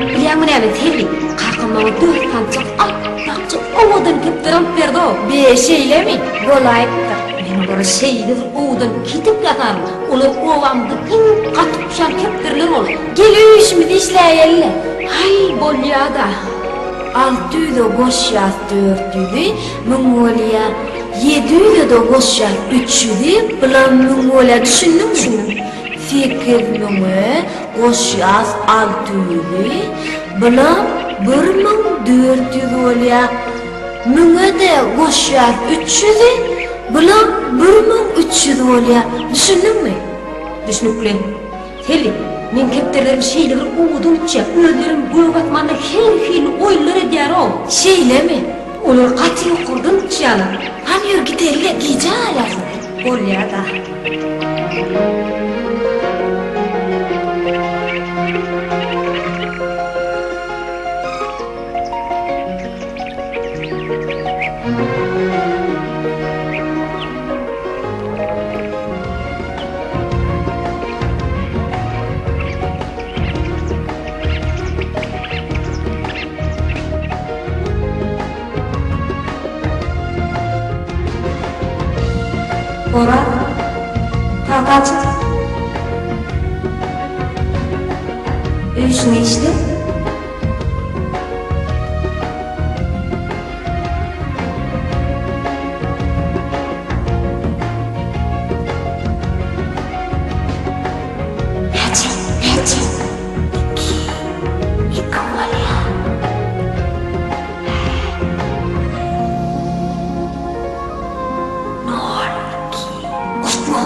Bilýäňmi näme, Selbi, kakam maňa dört sanjak apbakja owadan kepderi alyp berdi-ow. Be, şeýlemi? Bolaýypdyr. Men olara şeýle bir owadan ketip ýasaryn, olar obamyzda iň gaty uçýan kepderiler bolar. Gel öý işimizi işläýeli-le. Haý, bolýa-da. Alty ýüze goşýas dört ýüzi, müň bolýa. Ýedi ýüze-de goşýas üç ýüzi, bulam müň bolýa. Düşündiňmi? Düşündim. Sekiz müňe goşýas alty ýüzi, bulam 1400 bolýa. Müňe-de goşýas üç ýüzi, bulam 1300 bolýa. Düşündiňmi? Düşnükli. Selbi, meň kepderilerim şeýle bir owadan uçýar, özlerem gök asmanda her hili oýunlar edýär-ow. Şeýlemi? Olar gaty ýokardan uçýarlar. Hany ýör gideli-le, gijä galýarsyň. Bolýa-da. Oraz, tagta çyk. Öý işiňi işle. Näçe? Näçe? Iki. Iki bolýar. Nol, iki. Goşma.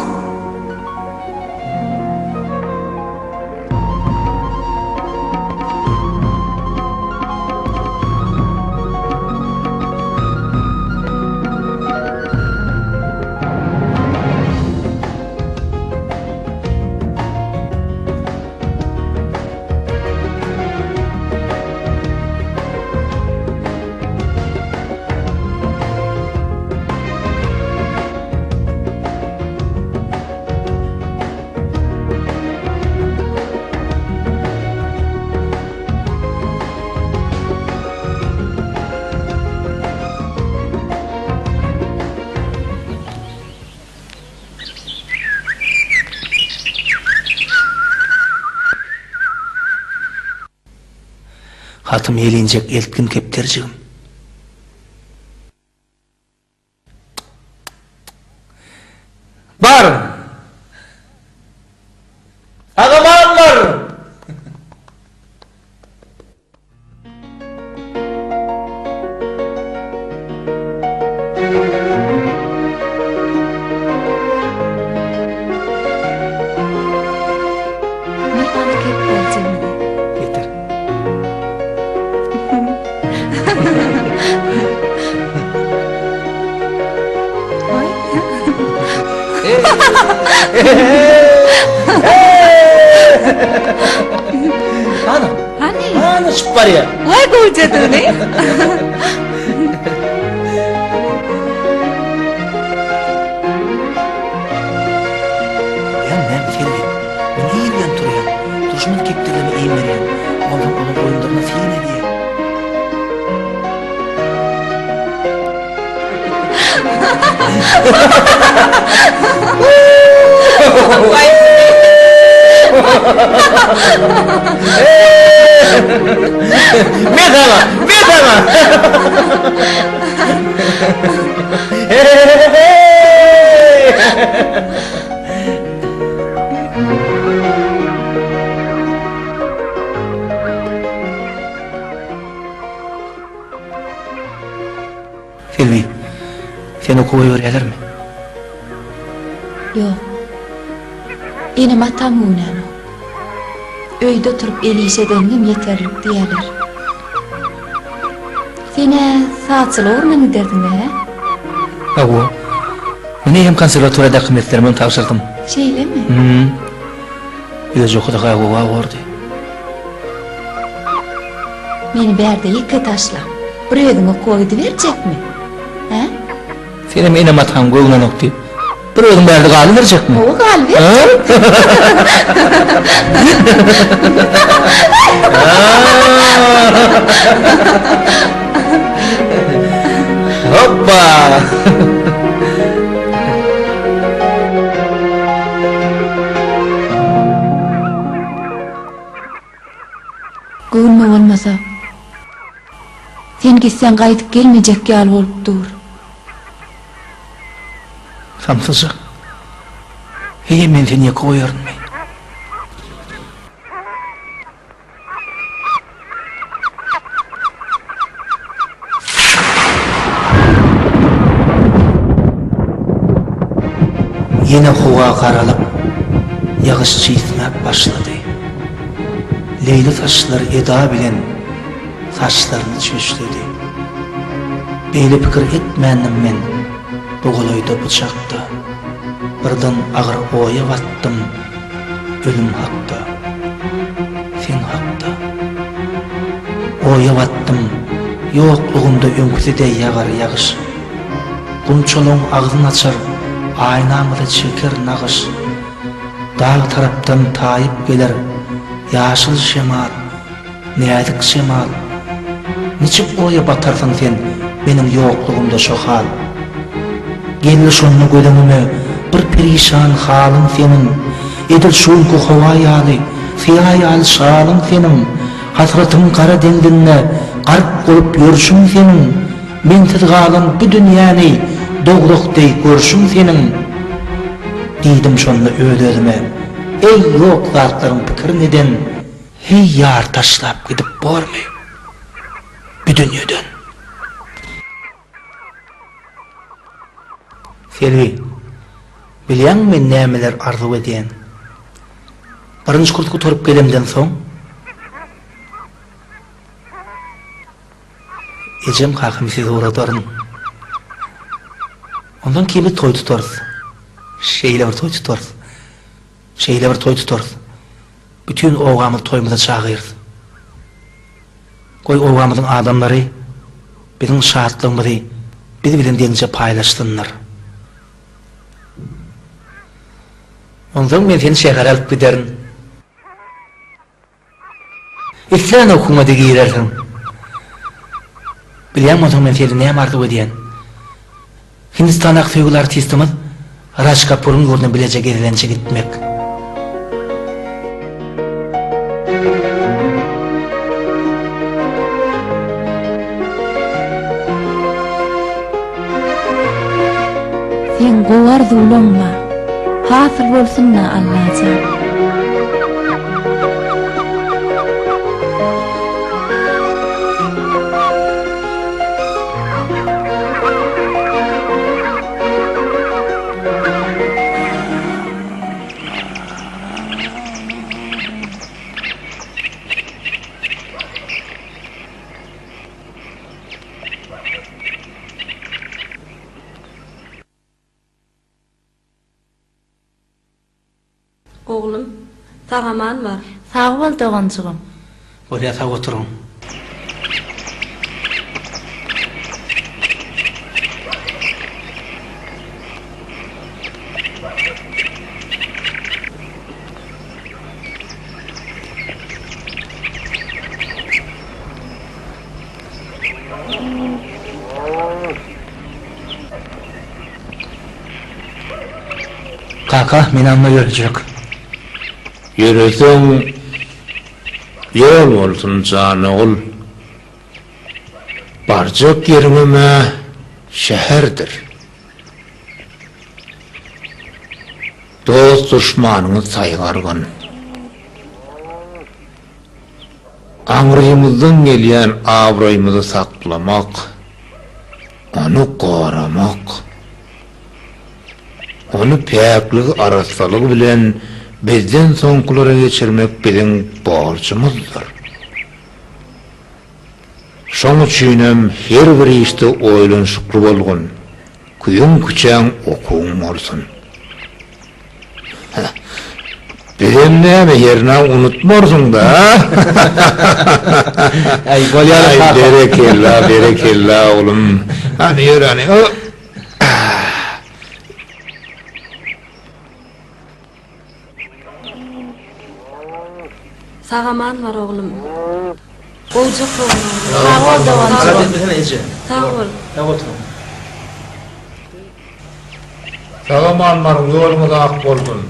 Hatym ýelinjek eltgin kepderjigim. Bar! Sag-aman bar! Hany? Hany? Hany uçup barýar. Waý gowjadygyny. Ýa näme Selbi? Men irden turýan. Durşuma kepderilerime iým berýän. Onsoň olaň oýunlaryna syn edýän. Men saňa! Men saňa! Selbi, seni okuwa goýberýärlermi? Ýok. Enem-atam göwnänok. Öýde oturyp el iş edeniňem ýeterlik diýýärler. Sen-ä sazçylyk ugrundan giderdiň-dä, hä? Hawa. Men eýýäm konserwatoriýadaky meslerimem tabşyrdym. Şeýlemi? Hüm. Özi okudy-ha gowy bordy. Meni bärde ýeke taşlap, bir özüň okuwa gidiberjekmi? Hä? Senem enem-ataň göwnenok diýip, bir özüň bärde galyberjekmi? Hawa, galyberjek. Hopba! Göwnüme bolmasa, sen gitseň gaýdyp gelmejek ýaly bolup dur. Samsyjak. Heý, men seni ýeke goýarynmy? Ýene howa garalyp, ýagyş çisňäp başlady. Leýli saçlar eda bilen saçlaryny çöşledi. Beýle pikir etmändim men bu golaýda bu çakda. Birden agyr oýa batdym ölüm hakda, sen hakda. Oýa batdym, ýoklugymda öňküsi deý ýagar ýagyş. Gunçalaň agzyn açar, aýnamyza çeker nagyş. Dag tarapdan taýyp geler ýaşyl şemal, näzik şemal. Niçik oýa batarsyň sen meniň ýoklugymda şo hal? Geldi şonda göz öňüme bir perişan halyň seniň, Edil şu günki howa ýaly, syýa ýaly şalyň seniň, Hasratyň gara deňzinde gark bolup ýörşüň seniň, Mensiz galan bu dünýäni dowzah deý görşüň seniň. Diýdim şonda öz-özüme, Eý, ýok zatlaryň pikirin eden, Heý, ýar taşlap gidip bormy bu dünýeden? Selbi, bilýäňmi men nämeler arzuw edýän? Birinji kurs gutaryp gelemden soň, Ejem kakamy size ugradaryn. Ondan keyin biz toý tutarys. Şeýle bir toý tutarys. Şeýle bir toý tutarys. Bütin obamyzy toýumyza çagyrys. Goý obamyzyň adamlary biziň şatlygymyzy biz bilen deňje paýlaşsynlar. Onsoň men seni şähere alyp giderin. Islän okuwyňa-da girersiň. Bilýäňmi onsoň men senden näme arzuw edýän? Hindistandaky söýgüli artistimiz Raj Kapuryň ýurduna bileje gezelençe gitmek. Seň gowy arzuwlaň bar. Hasyl bolsun-da Allajan. Sag-aman bar. Sag bol doganjygym. Bolýa sag oturyň. Kaka, men anna ýörejek. Ýöreseň, ýol bolsun, jan ogul. Barjak ýeriňem-ä şäherdir. Dost-duşmanyňy saýgargyn. Aňrymyzdan gelýän abraýymyzy saklamak, ony goramak, ony päkligi-arassalygy bilen bizden soňkulara geçirmek biziň borjumyzdyr. Şoň üçinem her bir işde oýlanyşykly bolgun, küýüň-küçäň okuwyň bolsun. Bizem näme hernä unutmarsyň-da, a? Äý, bolýar-a Aý, kaka. berekella, berekella, oglum. Hany, ýör, hany. Sag-aman bar, oglum. Gowja kowun, oglum. Sag bol, doganjygym. Galat etmesene, eje. Sag bol. Sag oturyň. Sag-aman baryň, ýoluňyz ak bolsun!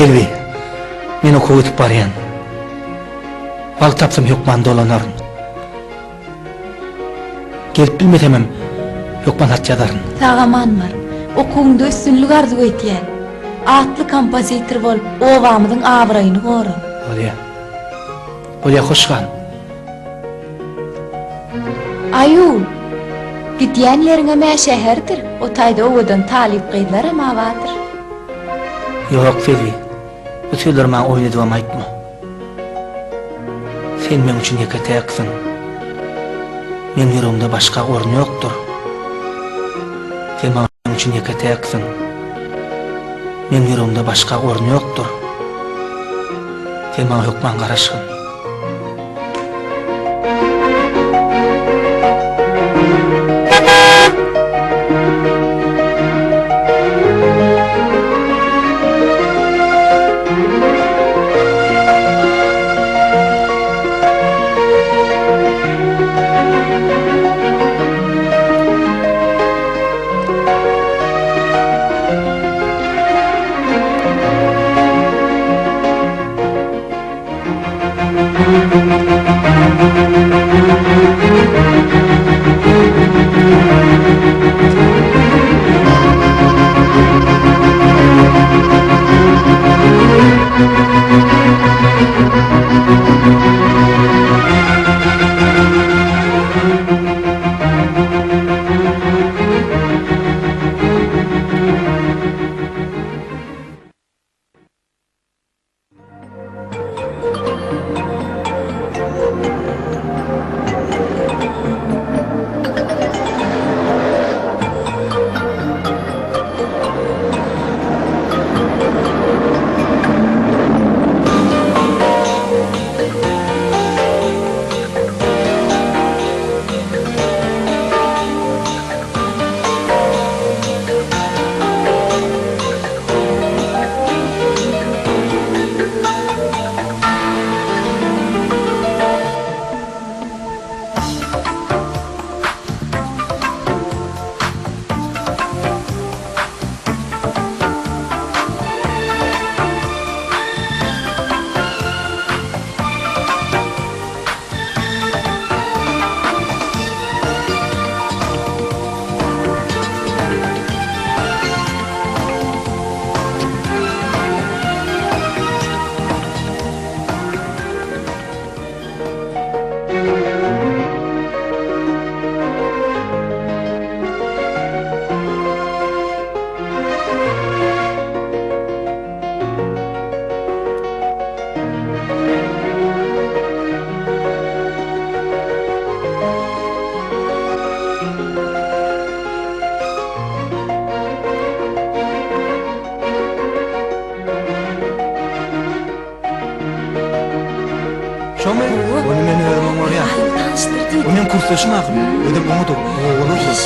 Selbi, men okuwa gidip barýan. Wagt tapsam hökman dolanaryn. Gelip bilmesemem hökman hat ýazaryn. Sag-aman bar. Okuwyňda üstünlik arzuw edýän. Atly kompozitor bolup, obamyzyň abraýyny gora. Bolýa. Bolýa, hoş gal. Aýu! Gidýän ýeriňem-ä şäherdir, o taýda owadan talyp gyzlaram-a bardyr. Ýok, Selbi. Bu sözleri maňa oýun edibem aýtma. Sen meň üçin ýeke-täksiň. Meň ýüregimde başga orun ýokdur. Sen maňa üçin ýeke-täksiň. Meň ýüregimde başga orun ýokdur. Sen maňa hökman garaşgyn. Üýtgeşik ahyry. Özem oňat oglan. Owaly oglan.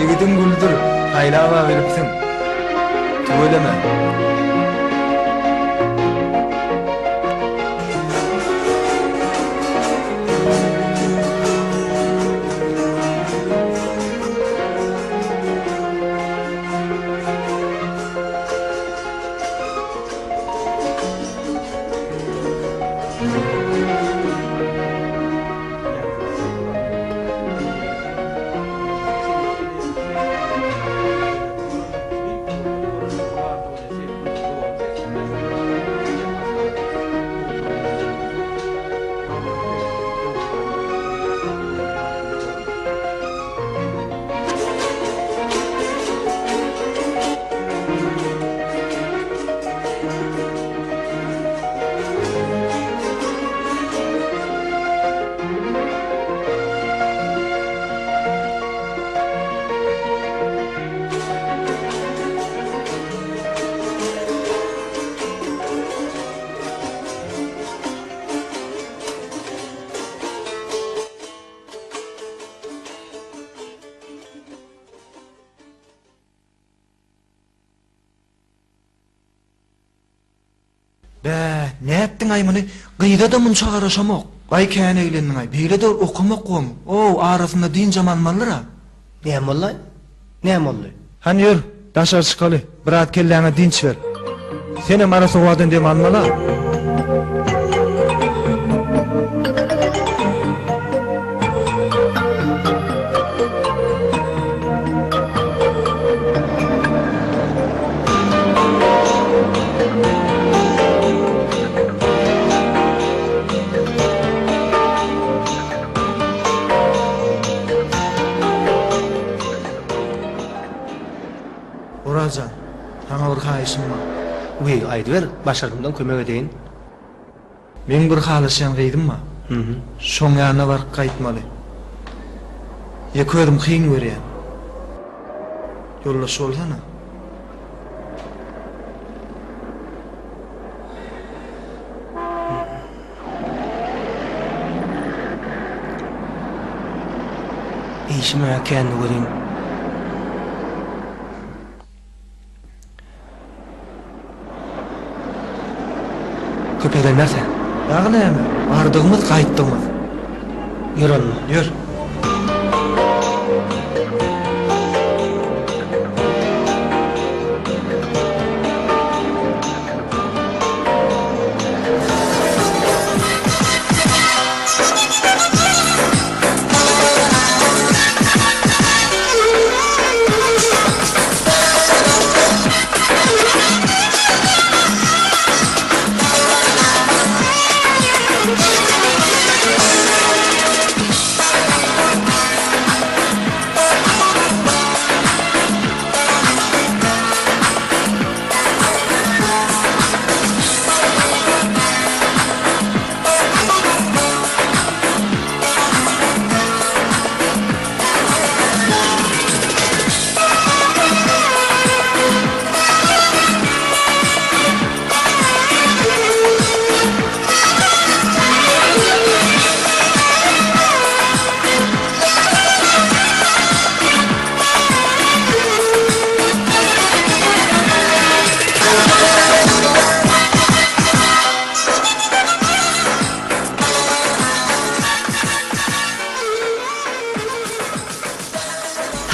Ýigidiň güldür, saýlab-a bilipsiň. Tüweleme. Bä, nätdiň-aý muny? Gyza-da munça garaşamok. Gaý kän eglendiň-aý. Beýle-de okamak gowumy? Ow, arasynda dynjam almalydyr-a. Näme boldy-aý? Näme boldy? Hany ýör, daşary çykaly, biraz kelläňe dynç ber. Senem arassa howadan dem almaly-a. Oraz jan, saňa bir haýyşym bar. Wiý, aýdyber, başardymdan kömek edeýin. Meň bir halaşýan gyzym bar. Şoň ýanyna baryp gaýtmaly. Ýeke özüm kyn görýän. Ýoldaş bolsana. Işim-ä kändi welin. Köp eglenmeris-ä. Dagy näme, bardygymyz, gaýtdygymyz. Ýör onda. Ýör.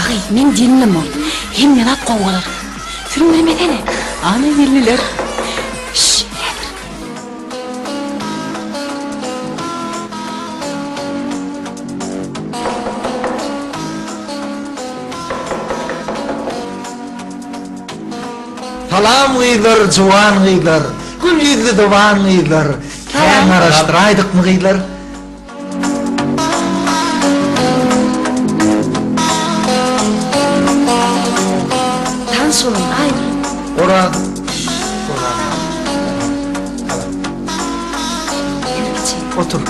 Agy, meň gelinim ol. Hemme zat gowy bolar. Süründirmesene. Ana geldiler. Şş, häzir. Salam gyzlar, juwan gyzlar, gül ýüzli dowan gyzlar. Kän garaşdyraýdykmy gyzlar? Tanyş boluň, Aýgül. Oraz. Oraz. Salam. Gel kiçi. Otur.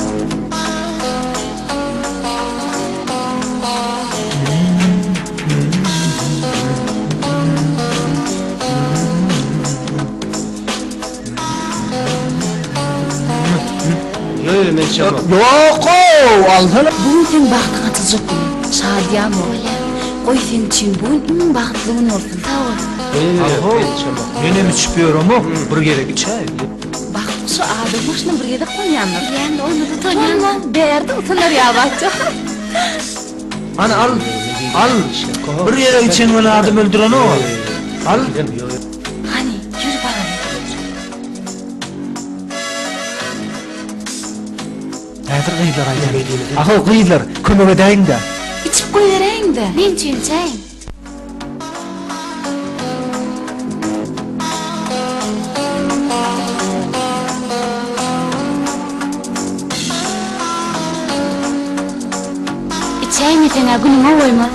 Ýo ýo men içemok. Ýok-ow, alsana. Bu gün seň bagtyň açyljak güni. Şadyýan bol. Goý seň üçin bu gün iň bagtly gün bolsun. Sag bol. Al-how, menem içip ýöremok, bir gezek içäý. Bagt guşy adam başyna bir gezek gonýandyr. Bilýän, onda utanýan. Bärde utanar ýaly. Hany al, al. Bir gezek içen weli adam öldürenok. Al. Hany, ýür baraly. Häzir gyzlar aýdar. Ahow gyzlar, kömek edäýiň-dä. Içip goýberäýiň-dä. Men üçin içäýiň. Içäýmeseň-ä günüňe goýmaz.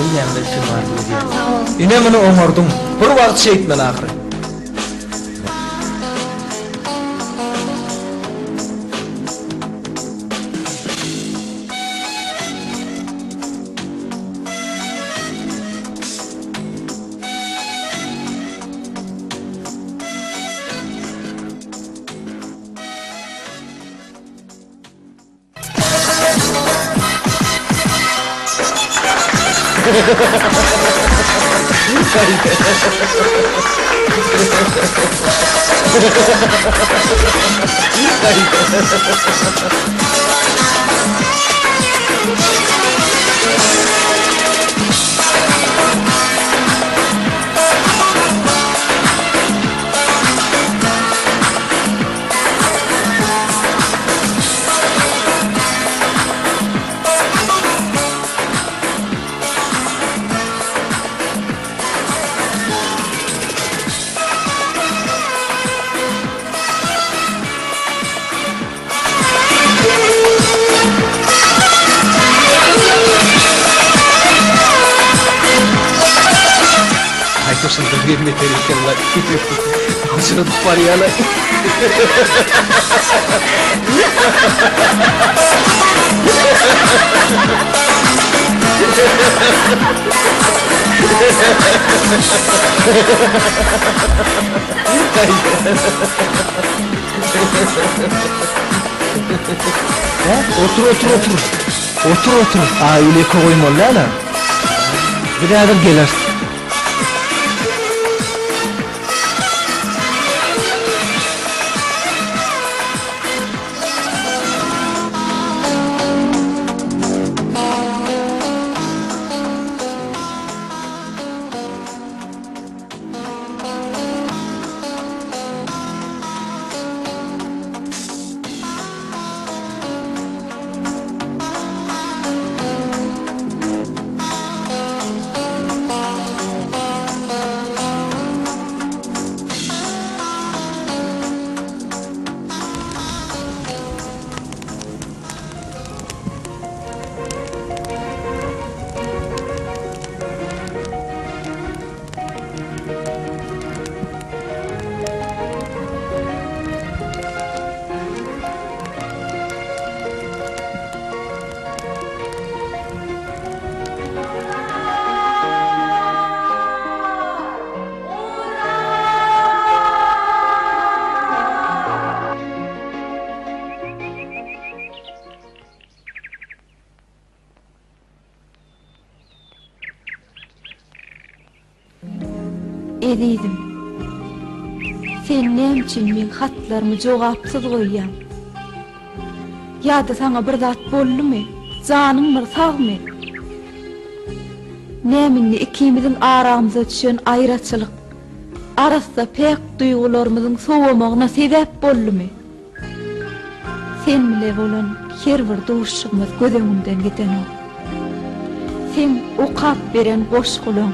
Hemmäňize üstün arzuw edýän. Ine muny oňardyň. Bir wagt şeýtmeli ahyry. Aýtoşyndan bir beter eken-laý. Aljyradyp barýa-laý. Otur otur otur. Otur otur. Aýgül ýeke goýmaly däl-ä. Biz häzir geleris. Ezizim, sen näme üçin meň hatlarymy jogapsyz goýýaň? Ýa-da saňa bir zat boldumy? Janyň bir sagmy? Näme indi ikimiziň aramyza düşen aýraçylyk arassa päk duýgularymyzyň sowamagyna sebäp boldumy? Sen bile bolan her bir duşuşygymyz göz öňümden gidenok. Seň okap beren goşgulaň,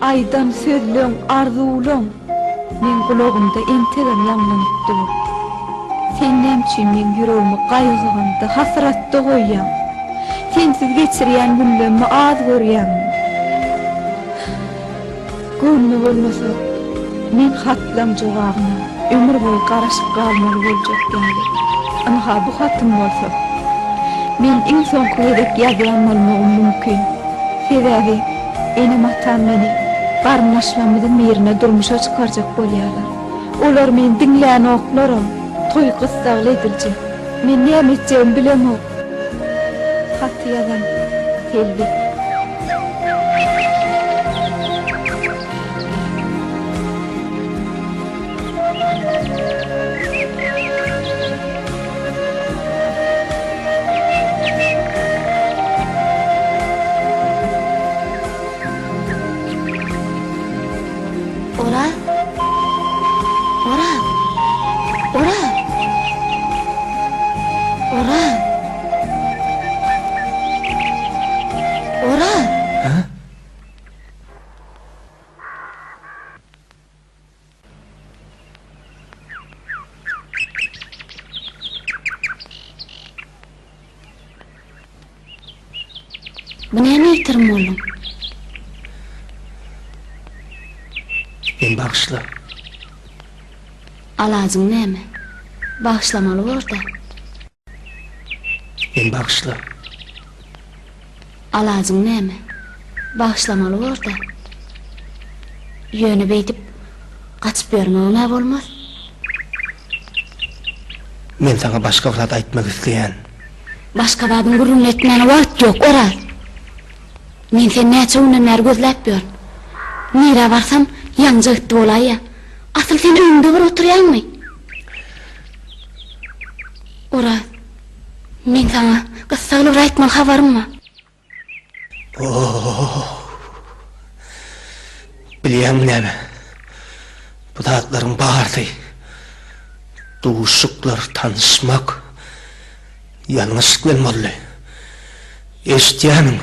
aýdan sözleň, arzuwlaň meň gulagymda entegem ýaňlanyp dur. Sen näme üçin meň ýüregimi gaýgy-gamda, hasratda goýýaň? Sensiz geçirýän günlemmi az görýäňmi? Göwnüme bolmasa, meň hatlaň jogabyna. ömür boýy garaşyp galmaly boljak ýaly. Ynha bu hatym bolsa, men iň soňky gezek ýazýan bolmagym mümkin. Sebäbi enem-atam meni garyndaşlarymyzyň birine durmuşa çykarjak bolýarlar. Olar meni diňlänoklaram, toý gyssagly ediljek. Men näme etjegimi bilemok. Haty ýazan Selbi. Oraz! Oraz! Oraz! Oraz! Oraz! Hä? Bu näme ýitirim bolduň? Meni bagyşla. Alajyň näme? Bagyşlamaly bor-da. Meni bagyşla. Alajyň näme? Bagyşlamaly bor-da. Ýöne beýdip gaçyp ýörmegem-ä bolmaz. Men saňa başga bir zat aýtmak isleýän. Başga zadyň gürrüňini etmäne wagt ýok, Oraz. Men seni näçe günden bäri gözläp ýörün. Nirä barsam, ýaňja gitdi bolaýýa. Asyl sen öýüňde bir oturýaňmy? Oraz, meň saňa gyssagly bir aýtmaly habarym bar. Oh! Bilýäňmi näme? Bu zatlaryň barysy duşuşyklar, tanyşmak ýalňyşlyk bilen boldy. Eşidýämiň?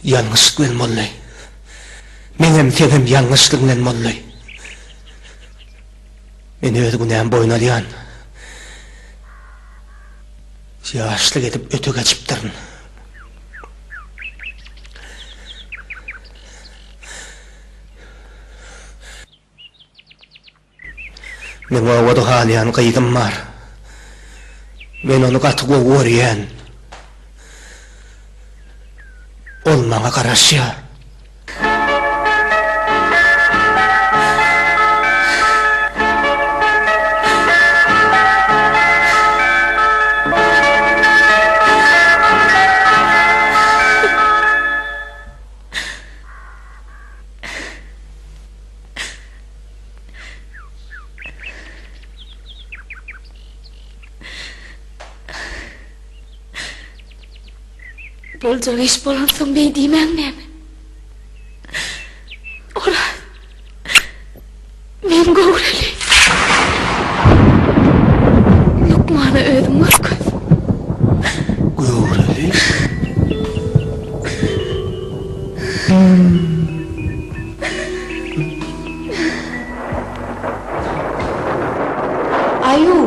Ýalňyşlyk bilen boldy. Meňem, seňem ýalňyşlyk bilen boldy. Men öz günämi boýun alýan. Ýaşlyk edip öte geçipdirin. Meň obada galýan gyzym bar. Men ony gaty gowy görýän. Ol maňa garaşýar. Boljak iş bolansoň beý diýmäň näme? Oraz, men göwreli. Lukmana özüň görkez. Göwreli? Aýu!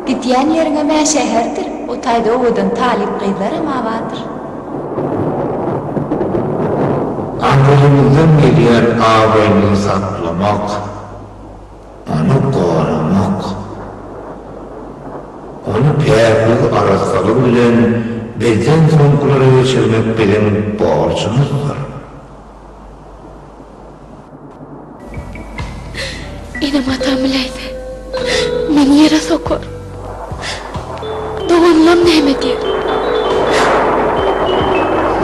Gidýän ýeriňem-ä şäherdir, o taýda owadan talyp gyzlaram-a bardyr. Aňrymyzdan gelýän abraýymyzy saklamak, ony goramak, ony päkligi, arassalygy bilen bizden soňkulara geçirmek biziň borjumyzdyr. Enem-atam biläýse, meni ýere sokar. Doganlam näme diýer?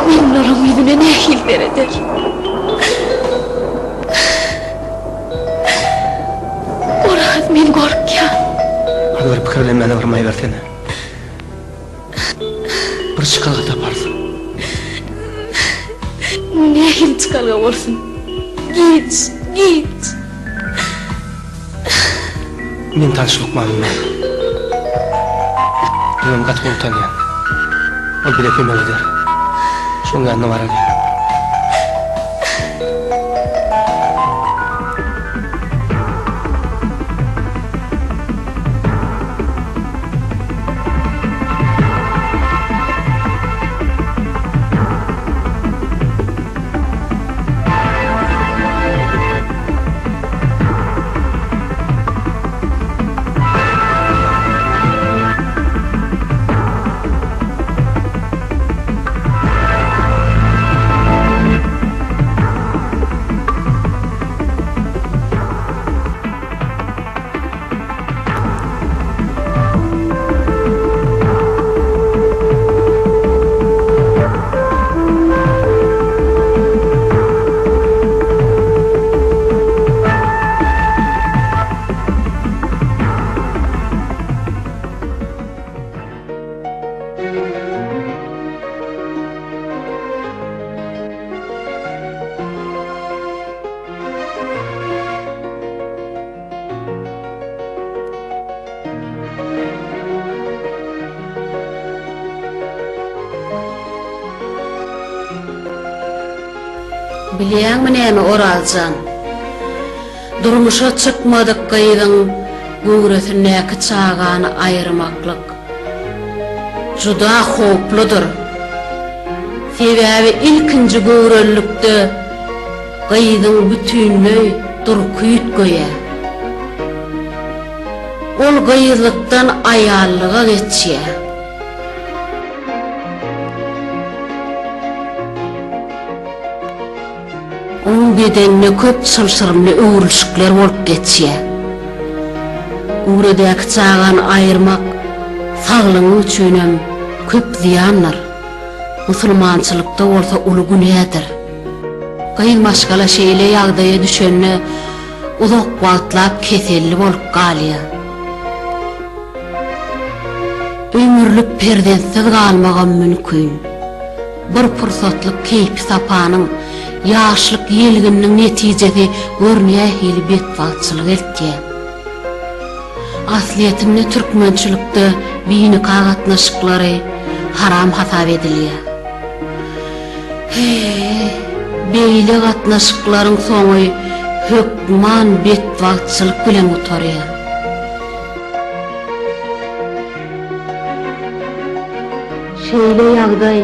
Men olaryň ýüzüne nähili serederin? Oraz, men gorkýan. Hany bir pikirlenmäne bir maý bersene. Bir çykalga taparsyň. Nähili çykalga bolsun? Giç, giç. Meň tanyş lukmanym bar. Men ony gaty gowy tanýan. Ol bize kömek eder. Şoň ýanyna baraly. Bilýäňmi näme, Oraz jan? Durmuşa çykmadyk gyzyň göwresindäki çagany aýyrmaklyk juda howpludyr. Sebäbi ilkinji göwrelilikde gyzyň bütinleý durky üýtgeýär. Ol gyzlykdan aýallyga geçýär. Onuň bedeninde köp çylşyrymly öwrülişikler bolup geçýär. Göwredäki çagany aýyrmak saglygyň üçinem köp zyýandyr. Musulmançylykda bolsa uly günädir. Gyz maşgala şeýle ýagdaýa düşende uzak wagtlap keselli bolup galýar. Ömürlik perzentsiz galmagam mümkin. Bir pursatlyk keýpi-sapanyň, ýaşlyk ýelgininiň netijesi gör nähili betbagtçylyga eltýär. Aslyýetinde türkmençilikde binika gatnaşyklary haram hasap edilýär. He-e, beýle gatnaşyklaryň soňy hökman betbagtçylyk bilen gutarýar. Şeýle ýagdaý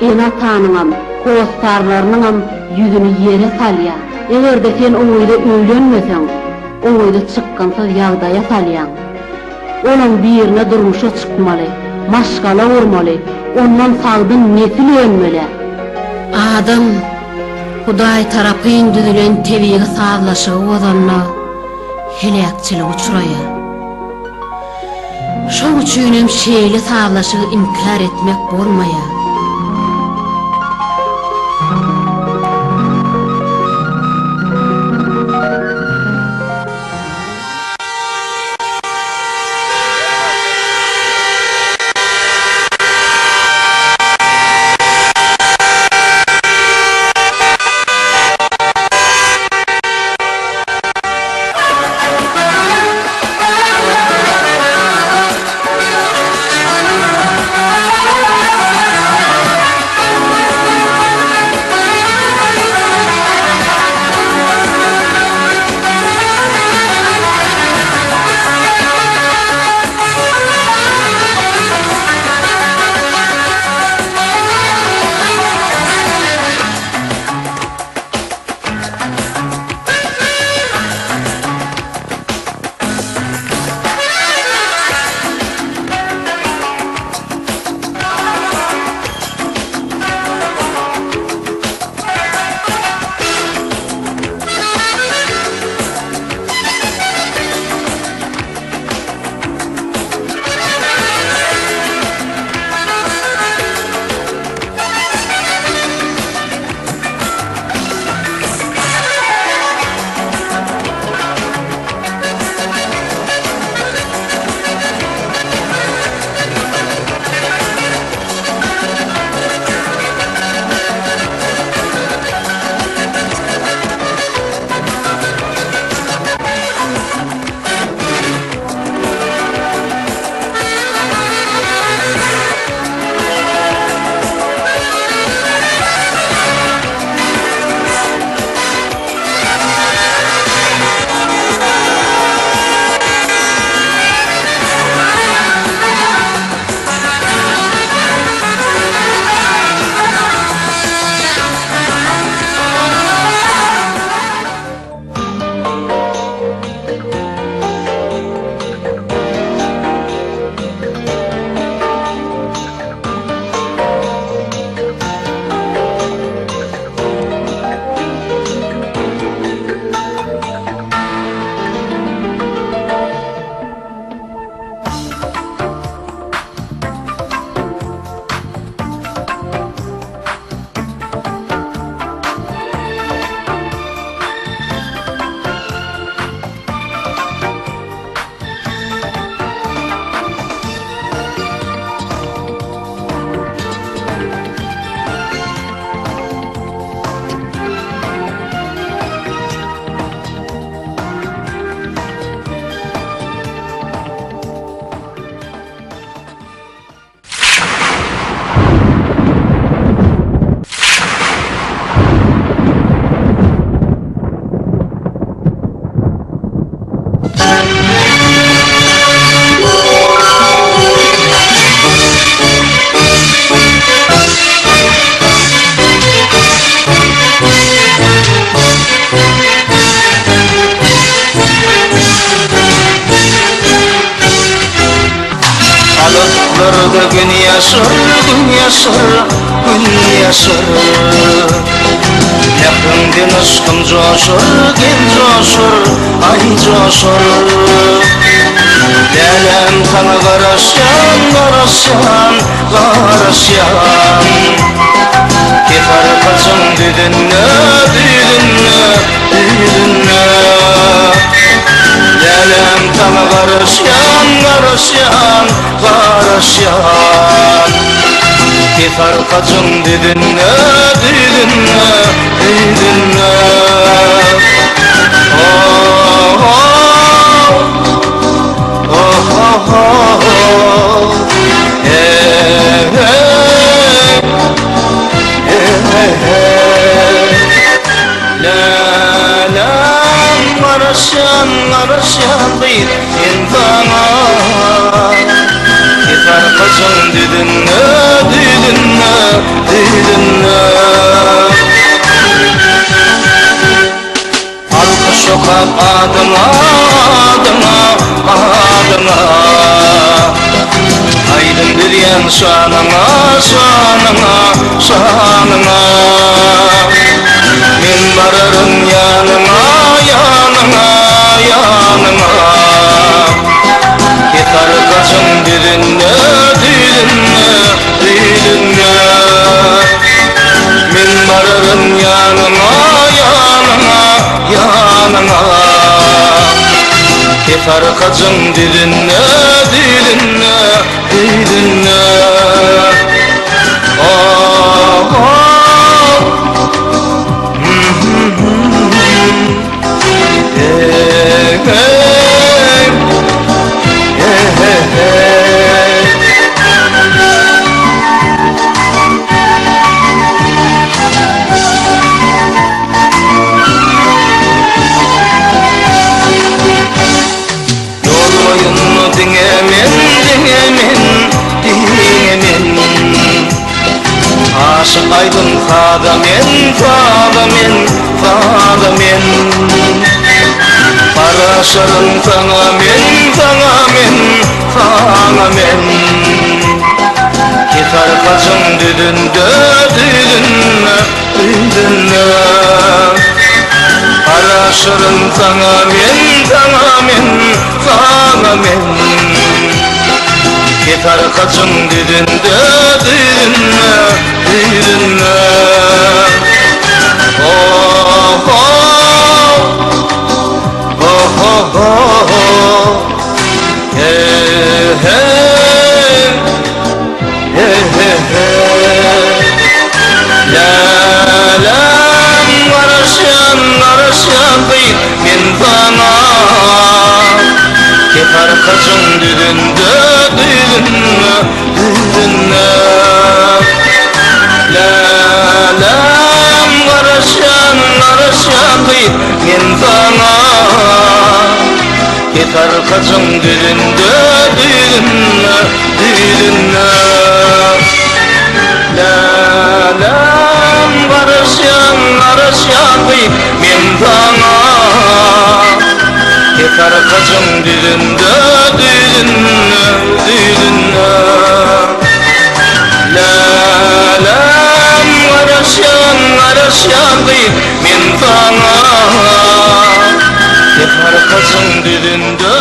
ene-atanyňam, hossarlarynyňam ýüzüni ýere salýar. Eger-de sen o gyza öýlenmeseň, o gyzy çykgynsyz ýagdaýa salýaň. Olam birine durmuşa çykmaly, maşgala gurmaly, ondan sagdyn nesil önmeli. Adam Hudaý tarapyn düzülen tebigy sazlaşygy bozanda heläkçilige uçraýar. Şoň üçinem şeýle sazlaşygy inkär etmek bolmaýar. Ýyldyzlarda Gün ýaşar, Gün ýaşar, Gün ýaşar. Mähriňden yşkym joşar, gel joşar, aý joşar. Läläm saňa garaşýan, garaşýan, garaşýan. Kesarkajyň düzünde, düzünde, düzünde. Läläm saňa garaşýan, garaşýan, garaşýan. Kesarkajyň düzünde, düzünde, düzünde. Oh-oh, oh-oh-oh, hey-hey, hey-hey-hey. Läläm garaşýan, garaşýan gyz men saňa. Kesarkajyň düzünde, düzünde, düzünde. Alkyş okap adyňa, adyňa, adyňa. Aýdym düzýän şanyňa, şanyňa, şanyňa. Men bararyn ýanyňa, ýanyňa, ýanyňa. Kesarkajyň düzünde, düzünde, düzünde. Men bararyn ýanyňa, ýanyňa, ýanyňa. Kesarkajyň düzünde, düzünde, düzünde. Oh-oh. Hey-hey. Hey-hey-hey. Ýol boýunda diňe men, diňe men, diňe men. Aşyk aýdym saza men, saza men, saza men. Garaşaryn saňa men, saňa men, saňa men. Kesarkajyň düzünde, düzünde, düzünde. Garaşaryn saňa men, saňa men, saňa men. Kesarkajyň düzünde, düzünde, düzünde. Oh-oh, oh-oh-oh, hey-hey, hey-hey-hey. Läläm garaşýan, garaşýan gyz men saňa. Kesarkajyň düzünde, düzünde, düzünde. Läläm garaşýan, garaşýan gyz men saňa. Kesarkajyň düzünde, düzünde, düzünde. Läläm garaşýan, garaşýan gyz men saňa. Kesarkajyň düzünde, düzünde, düzünde. Läläm garaşýan, garaşýan gyz men saňa. Kesarkajyň düzünde.